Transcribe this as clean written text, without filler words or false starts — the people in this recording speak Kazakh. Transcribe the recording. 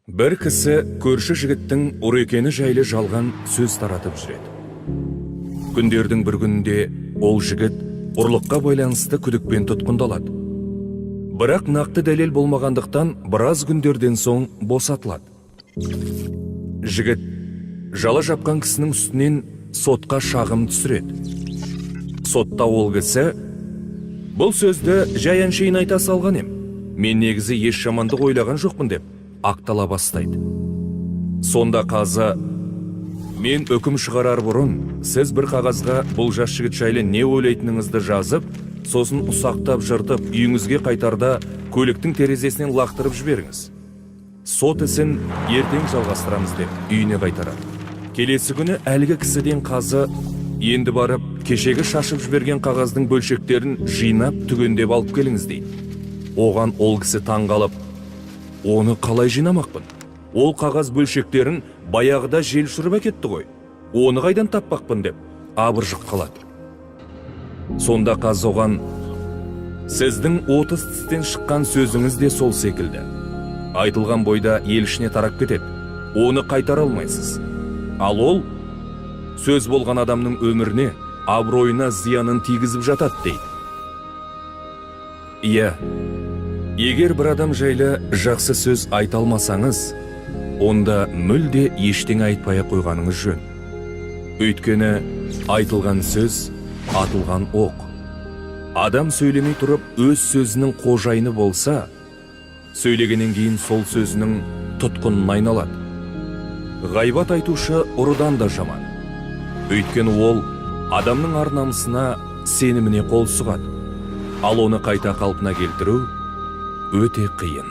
Бір кісі көрші жігіттің ұры екені жайлы жалған сөз таратып жүреді. Күндердің бір күнінде ол жігіт ұрлыққа байланысты күдікпен тұтқындалады. Бірақ нақты дәлел болмағандықтан, біраз күндерден соң босатылады. Жігіт жала жапқан кісінің үстінен сотқа шағым түсіреді. Сотта ол кісі: «Бұл сөзді жай әншейін айта салған ем, мен негізі еш жамандық ойлаған жоқпын», – деп ақтала бастайды. Сонда қазы: «Мен үкім шығарар бұрын сіз бір қағазға бұл жас жігіт жайлы не ойлайтыныңызды жазып, сосын ұсақтап жыртып, үйіңізге қайтарда көліктің терезесінен лақтырып жіберіңіз. Сот ісін ертең жалғастырамыз», – деп үйіне қайтарады. Келесі күні әлгі кісіден қазы: «Енді барып, кешегі шашып жіберген қағаздың бөлшектерін жинап, түгендеп алып келіңіз», – дейді. Оған ол кісі таңғалып: «Оны қалай жинамақпын? Ол қағаз бөлшектерін баяғыда жел ұшырып әкетті ғой, оны қайдан таппақпын?» – деп абыржып қалады. Сонда қазы оған: «Сіздің 30 тістен шыққан сөзіңіз де сол секілді, айтылған бойда ел ішіне тарап кетеді, оны қайтара алмайсыз. Ал ол сөз болған адамның өміріне, абыройына зиянын тигізіп жатады», – дейді. Иә, егер бір адам жайлы жақсы сөз айта алмасаңыз, онда мүлде ештеңе айтпай ақ қойғаныңыз жөн. Өйткені айтылған сөз – атылған оқ. Адам сөйлемей тұрып өз сөзінің қожайыны болса, сөйлегеннен кейін сол сөзінің тұтқынына айналады. Ғайбат айтушы ұрыдан да жаман. Өйткені ол адамның ар намысына, сеніміне қол сұғады. Ал оны қайта қалпына келтіру өте қиын.